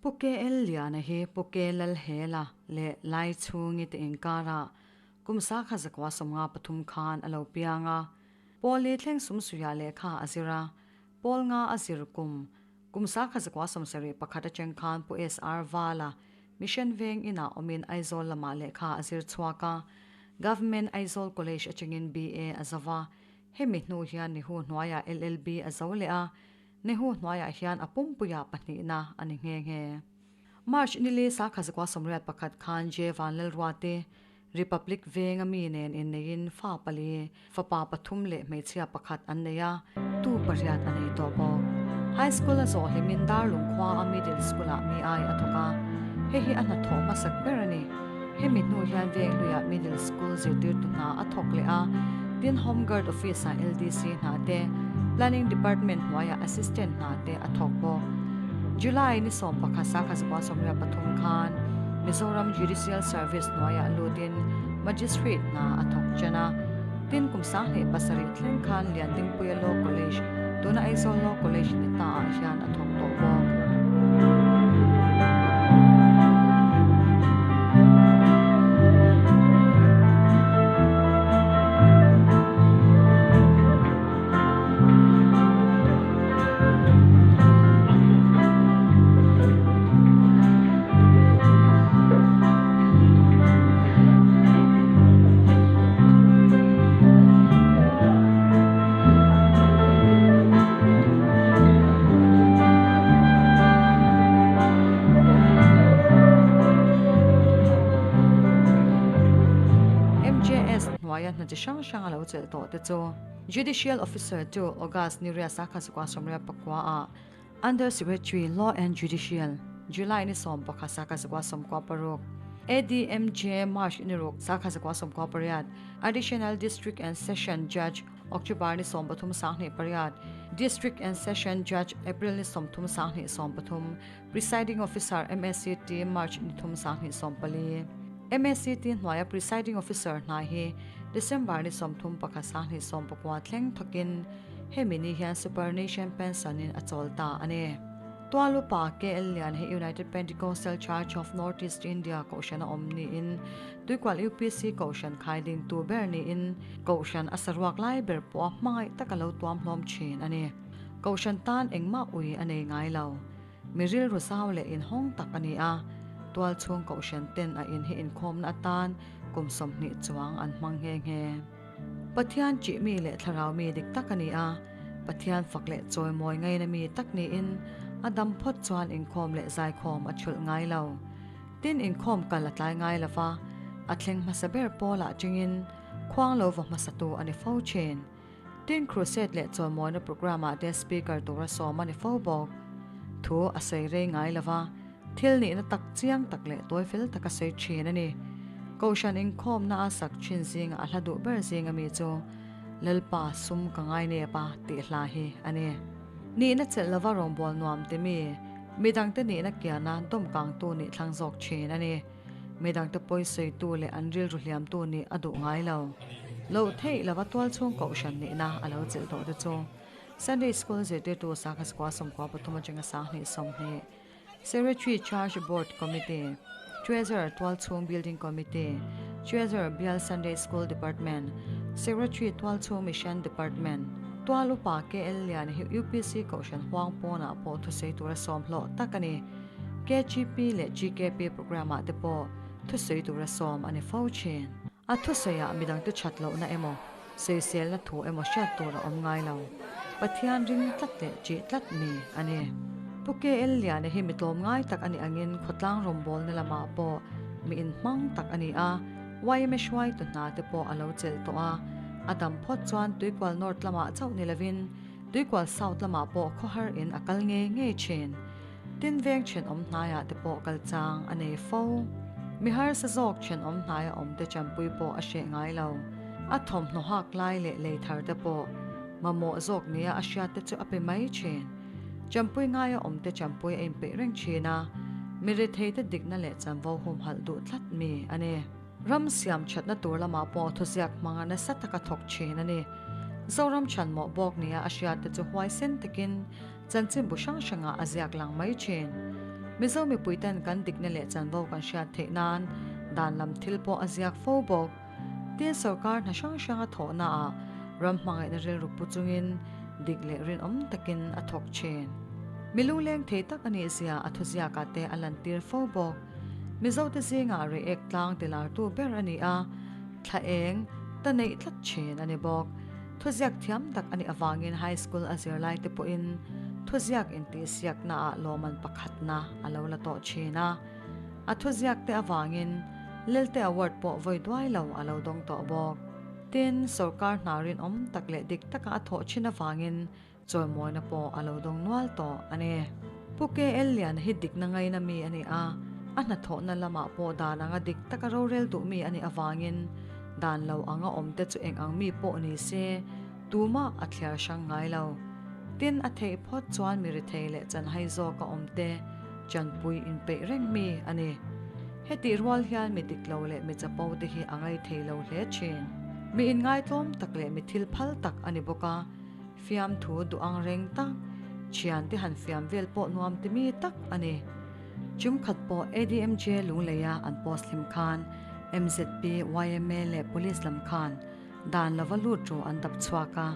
Pu KL Liana hi Pu K Lalhela leh Laichhungi te inkarah kum sakha zakua 53 khan a lo piang a. Pawl-i thleng sumsuiah lehkha a zir a, Pawl nga a zir kum, kum sakha 1971 atang khan Pu SR Vala Mission Veng inah awmin Aizawl lamah lehkha a zir chhuak a, Government Aizawl College atangin BA a zo va, hemi hnu hian Nehu hnuaiah LLB a zo leh a, Nehu hnuaiah hian a pumpuiah pahnihna a ni nghe nghe. March nili sakha 1981 khan J Vanlalruate Republic Venga mi nen inneiin fa pali, fapa pathum leh hmeichhia pakhat an nei a, tu pariat a nei tawh bawk. High School a zawh hlimin Darlung khua a Middle School ah mi ai a thawk a, hei hi a hnathawh hmasak ber a ni. Hemi hnu hian Venghluiah Middle School zirtirtu hna a thawk leh a, tin Home Guard Office ah LDC hna te, Planning Department hnuaiah Assistant hna te a thawk bawk. July ni 11 sakha 1983 khan Mizoram Judicial Service hnuaiah lutin Magistrate hna a thawk chen a. Tin kum 2007 thleng khan Liandingpuia Law College, tuna Aizawl Law College ni ta ah hian a thawk tawh bawk. MJS hnuaia hna chi hrang hrang a lo chelh tawh te chu Judicial Officer chu August ni riat sakha zakua 94 ah Under Secretary, Law and Judicial, July ni 11 sakha zakua 96, ADMJ March ni ruk sakha zakua 98, Additional District and Session Judge, October ni 13 2008, District and Session Judge, April ni 30 2013, Presiding Officer, MACT, March ni thum 2014. MACT hnuaia Presiding Officer hna hi December ni 31 2019 thleng thawkin hemi ni hian Supernation Pension in a chawl ta a ni. Tualupa KL Lian hi United Pentecostal Church of North East India kohhran a awm niin Tuikual UPC kohhran khai ding tu ber niin kohhran a saruak lai ber pawh a hmangaih taka lo tuam hlawm thin a ni. Kohhran tan engmah ui a nei ngai lo. Mi rilru zau leh inhawng tak a ni a, tual chhung kohhran ten a in hi inkhawmna atan kum 20 chuang an hmang nghe nghe. Pathian chih mi leh thlarau mi dik tak a ni a, Pathian fak leh chawimawi ngaina mi tak niin a dam phawt chuan inkhawm leh zaikhawm a chhulh ngai lo. Tin inkhawm kal a tlai ngai lo va, a thleng hmasa ber pawlah chingin khuang lo va hmasatu a ni fo thin. Tin Crusade leh chawimawina programme ah te speaker tura sawm a ni fo bawk. Thu a sawi rei ngai lo va, thil nihna tak chiang tak leh tawi fel tak a sawi thin a ni. Kohhran inkhawmna a sak thin zinga a hla duh ber zinga mi chu Lalpa sum ka ngai nep a tih hla hi a ni. Nihna chelh lova rawngbâwl nuam ti mi, midangte nihna kiana dawmkangtu nih thlang zawk thin a ni. Midangte pawi sawitu leh an rilru hliamtu nih a duh ngai lo. Loh theih lova tualchhung kohhran nihna a lo chelh tawh te chu Sunday School zirtirtu sakha sakua 93 atanga 2020 Secretary Church Board Committee, Treasurer Tualchhung Building Committee, Treasurer Bial Sunday School Department, Secretary Tualchhung Mission Department, Tual upa KL Lian hi UPC kohhran huang pawnah pawh thusawi tura sawm hlawh tak a ni. KGP leh GKP programme ah te pawh thusawi tura sawm a ni fo thin. A thusawiah midangte that lohna emaw, sawiselna thu emaw hriat tur a awm ngai lo. Pathian ring tlat leh ṭih tlat mi a ni. Pu KL Liana hi mi tlawm ngai tak a nih angin khawtlang rawngbawlna lamah pawh mi inhmang tak a ni a, yma hruaitu hna te pawh a lo chelh tawh a. A dam phawt chuan Tuikual North lamah chauh ni lovin Tuikual South lamah pawh khawhar in a kal ngei ngei thin. Tin veng thenawm hnaiah te pawh kal chang a nei fo. Mi harsa zawk thenawm hnaia awm te champui pawh a hreh ngai lo. A thawmhnaw hak lai leh lei thar te pawh mamawh zawk nia a hriat te chu a pe mai thin. Champui ngaia awm te champui a inpeih reng thin a, mi rethei te dikna leh chanvo humhalh duh tlat mi a ni. Ram siam thatna tur lamah pawh thuziak hmanga nasa taka thawk thin a ni. Zoram chhanmawh bawk nia a hriat te chu huaisen takin Chanchinbu hrang hrangah a ziak lang mai thin. Mizo mipuiten kan dikna leh chanvo kan hriat theih nan dan lam thil pawh a ziak fo bawk. Tin, sorkar hna hrang hranga thawhnaah ram hmangaihna rilru pu chungin dik leh rinawm takin a thawk thin. Mi lungleng thei tak a nih zia a thuziakah te a lantir fo bawk. Mizote zingah reiek tlang tilartu ber a ni a, thla eng ta neih tlat thin a ni bawk. Thuziak thiam tak a nih avangin high school a zirlaite pawhin thuziak intihsiaknaah lawmman pakhatna a lo la tawh thin a. A thuziakte avangin Lelte Award pawh vawi duai lo a lo dawng tawh bawk. Tin, sorkar hna rinawm tak leh dik taka a thawh thin avangin chawimawina pawh a lo dawng nual tawh a ni. Pu KL Liana hi dikna ngaina mi a ni a, a hnathawhna lamah pawh dan anga dik taka rorel duh mi a nih avangin dan lo anga awmte chu eng ang mi pawh ni se tumah a thliar hrang ngai lo. Tin, a theih phawt chuan mi rethei leh chanhai zawka awmte chanpui inpeih reng mi a ni. Hetih rual hian mi dik lo leh mi chapo te hi a ngaithei lo hle thin. Mi inngaitlawm tak leh mi thil phal tak a ni bawk a. Fiamthu duh ang reng tak, thiante han fiam vel pawh nuam ti mi tak a ni. Chumkhat pawh ADMJ Lungleia an post hlim khan MZP, yma leh Police lam khan dan lova lut ru an dap chhuak a.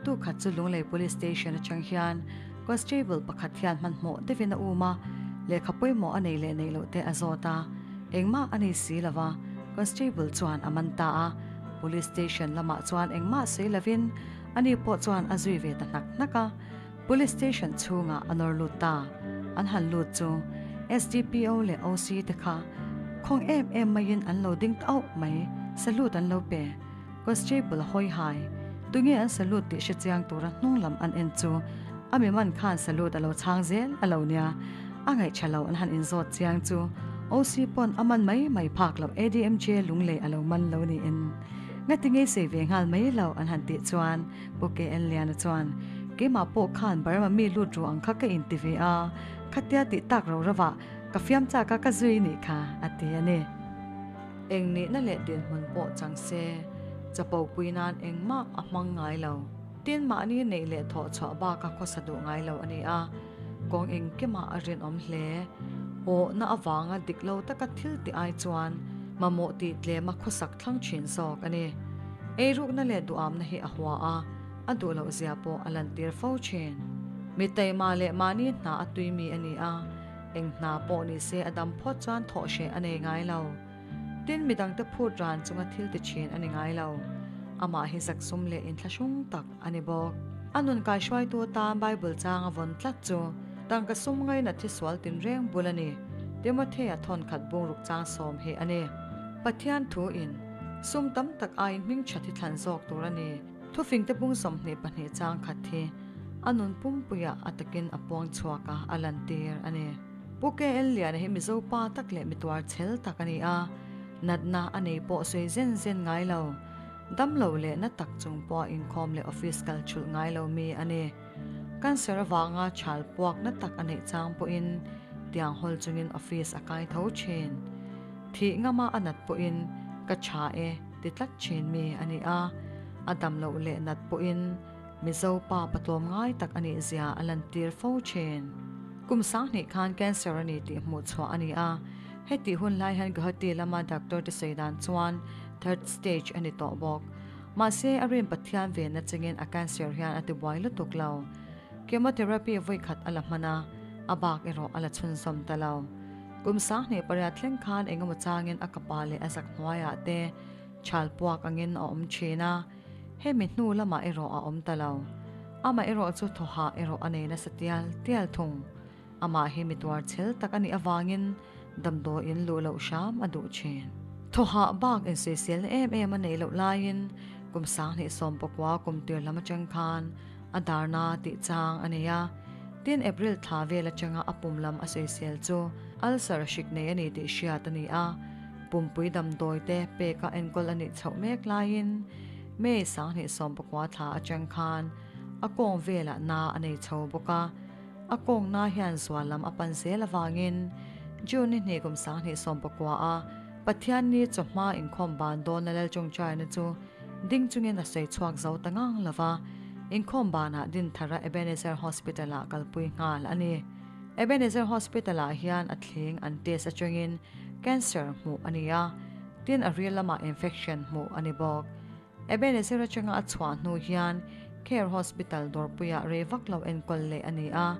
Tukhat chu Lunglei Police Station atang hian Constable pakhat hian hmanhmawh deuhin a um a, lehkha pawimawh a nei leh neih loh te a zawt a, engmah a nei si lova, Constable chuan a man ta a. Police Station lamah chuan engmah sawi lovin Ani pawh chuan a zui ve ta hnak hnak a, Police Station chhungah a nawr lut ta. An han lut chu SDPO leh OC te kha khawng em em maiin an lo ding ta auh mai, salute an lo pe. Constable hawi hai, tunge an salute tih hre chiang tura hnung lam an en chu a mi man khan salute a lo chhang zel a lo nia. A ngaihṭha lo an han inzawt chiang chu OC pawn a man mai mai phak loh ADMJ Lunglei a lo man lo niin. Ngati ngei sei ve nghal mai lo an han tih chuan Pu KL Liana chuan, Keimah pawh khan Burma mi lut ru ang kha ka inti ve a, khatia tih tak ro rovah ka fiam chak a ka zui nih kha, a ti a ni. Eng nihna leh dinhmun pawh chang se, chapo pui nan engmah a hmang ngai lo. Tin mahni neih leh thawh chhuah baka khawsa duh ngai lo a ni a, kawng engkimah a rinawm hle. Awhna avanga dik lo taka thil tih ai chuan mamawh tih tlema khawsak thlang thin zawk a ni. Eirukna leh duhamna hi a hua a, a duh loh zia pawh a lantir fo thin. Mi taima leh mahni hna a tui mi a ni a, eng hna pawh ni se a dam phawt chuan thawh hreh a nei ngai lo. Tin midangte phut ran chunga thil ti thin a ni ngai lo. Amah hi zaksum leh inthlahrung tak a ni bawk. A nun kaihruaitu atan Bible chang a vawn tlat chu tangka sum ngaina thisual tinreng bul a ni. Timothea thawnkhat bungruk chang sawm hi a ni. Pathian thu in sum tam tak aiin hming tha thi thlan zawk tur a ni. Thufingte bung 22 chang khat hi a nun pumpuiah a takin a puang chhuak a, a lantir a ni. Pu KL Liana hi Mizo pa tak leh mituar chhel tak a ni a, natna a nei pawh sawi zen zen ngai lo. Dam lo leh na tak chung pawh a inkhawm leh office kal chhulh ngai lo mi a ni. Cancer avanga chhal puak na tak a neih chang pawhin tiang hawl chungin office a kai tho thin. Thih ngama a nat pawhin ka tha e ti tlat thin mi a ni a, a dam loh leh nat pawhin Mizo pa patlawm ngai tak a nih zia a lantir fo thin. Kum sanghnih khan cancer a ni tih hmuh chhuah a ni a, hetih hun lai hian Guwahati lama doctor te sawi dan chuan third stage a ni tawh bawk. Mahse, a rin Pathian venna chengin a cancer hian a tibuai lutuk lo. Chemotherapy vawikhat a la hman a, a bak erawh a la chhunzawm ta lo. Kum 28 thleng khan engemaw changin a kapa leh a zak hnuaiah te chhal puak angin a awm thin a, hemi hnu lamah erawh a awm ta lo. Amah erawh chu thawhah erawh a nei nasa tial tial thung. Amah hi mi tuar chhel tak a nih avangin damdawiin luh loh hram a duh thin. Thawhah bak insawiselna em em a neih loh laiin kum 2019 kum tir lam atang khan a darna tih chang a nei a. Tin, April thla vel atanga a pum lam a sawisel chu ulcer hrik nei a ni tih hriat a ni a. Pumpui damdawi te peka enkawl a nih chhoh mek laiin May 2019 thla atang khan a kawng velah na a nei chho bawk a. A kawngna hian zual lam a pan zel avangin June ni hnih kum 2019 a Pathianni chawhma inkhawm ban dawna Lal Chawngchaina chu ding chungin a sawi chhuak zo ta ngang lo va, inkhawm banah Dinthara Ebenezer Hospital-ah kalpui nghal a ni. Ebenezer Hospital ah hian a thleng an test atangin cancer hmuh a ni a, tin a ril lamah infection hmuh a ni bawk. Ebenezer atanga a chhuah hnu hian Care Hospital dawrpuiah rei vak lo enkawl leh a ni a.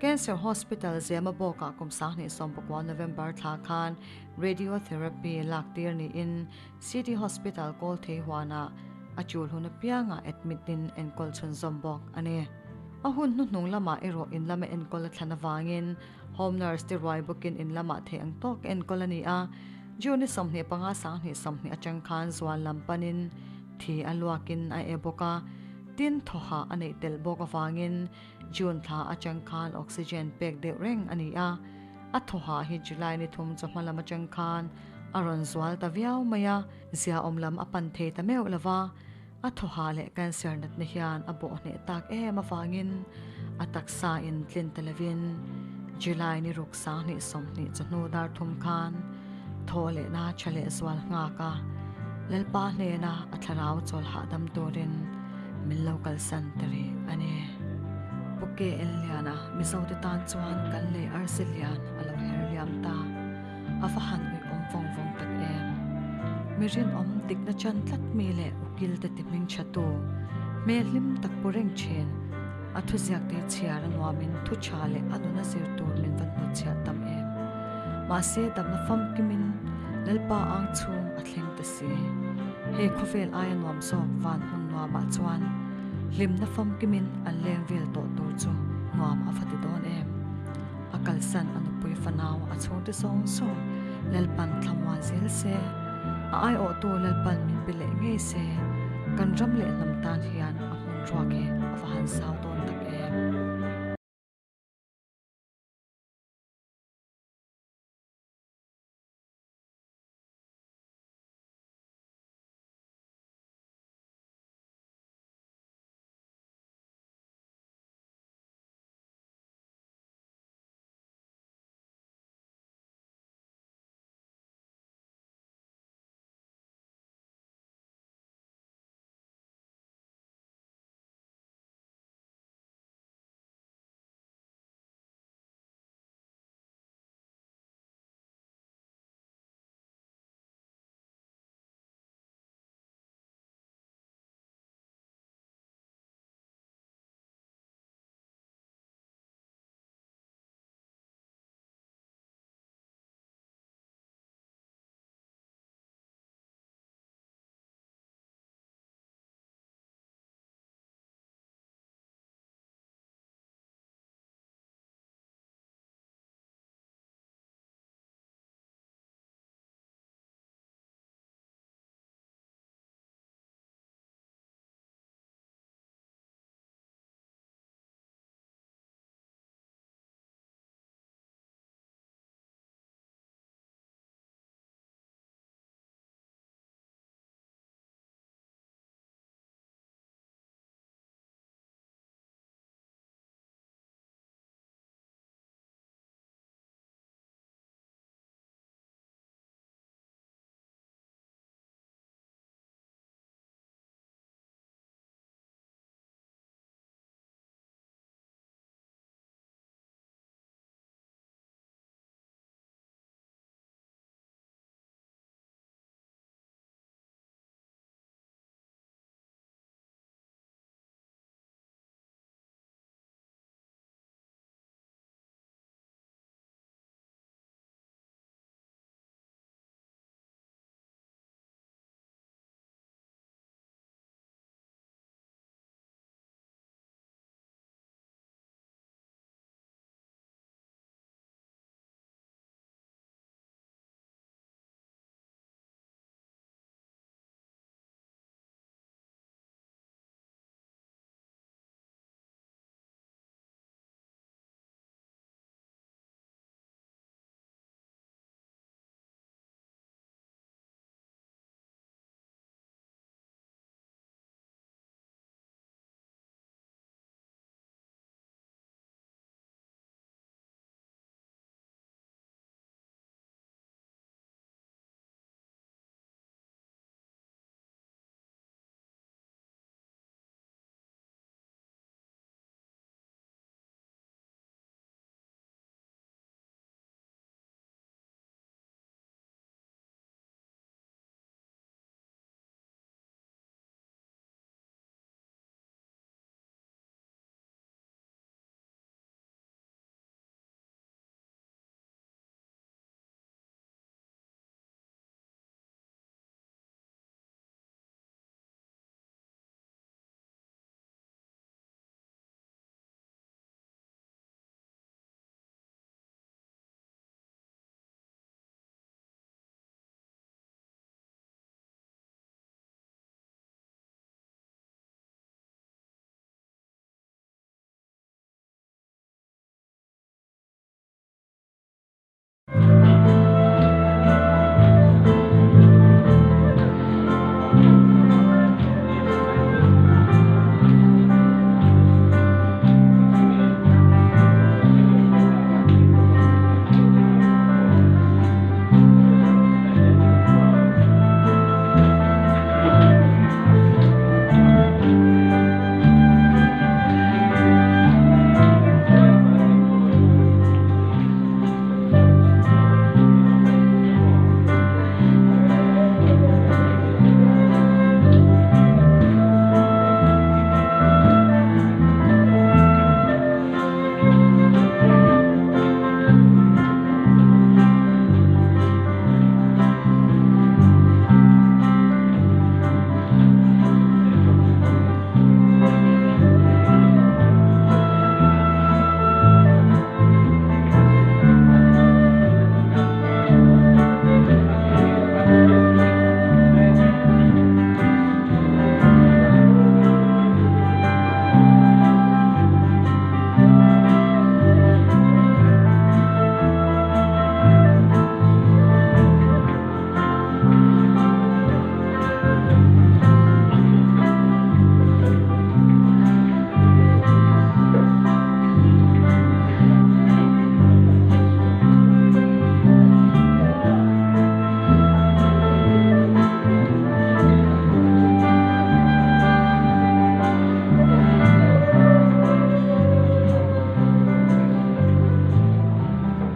Cancer Hospital Zema bawkah kum 2019 November thla khan Radiotherapy lak tir niin City Hospital Kawlthei huanah a chul hun apiangah admit in enkawl chhunzawm bawk a ni. A hun hnuhnung lamah erawh in lama enkawl a thlan avangin Home Nurse te ruai bawkin in lamah theih ang tawk enkawl a ni a. June ni 25 2020 atang khan zual lam panin thi a luakin a e bawk a, tin thawhah a neih telh bawk avangin June thla atang khan oxygen pek deuh reng a ni a. A thawhah hi July ni thum chawhma lam atang khan a rawn zual ta viau mai a, ziaawm lam a pan thei ta meuh lo va, a thawhah leh cancer natna hian a bawh hneh tak em avangin a taksa in tlin ta lovin July ni ruk 2020 chawhnu dar thum khan thaw lehna tha leh zual nghak a, Lalpa hnena a thlarau chawl hahdam turin min lo kalsan ta rih a ni. Pu KL Liana Mizote tan chuan kan lei arsi lian a lo her liam ta. A va han uiawm vawng vawng tak em! Mi rinawm dikna chan tlat mi leh ukil te ti hming tha tu, hmel hlim tak pu reng thin. A thuziak te chhiar a nuamin thu tha leh a nuna zir tur min va hnutchhiah tam em! Mahse damna famkimin Lalpa ang chhung a thleng ta si. Hei khawvel aia nuam zawk van hmun nuamah chuan hlimna famkimin an leng vel tawh tur chu nuam a va ti dawn em! A kalsan a nupui fanau a chhungte zawng zawng Lalpan thlamuan zel se, a aiawhtu Lalpan min pe leh ngei se, kan ram leh hnam tan hian a hmun ruak hi a va han zau dawn tak em.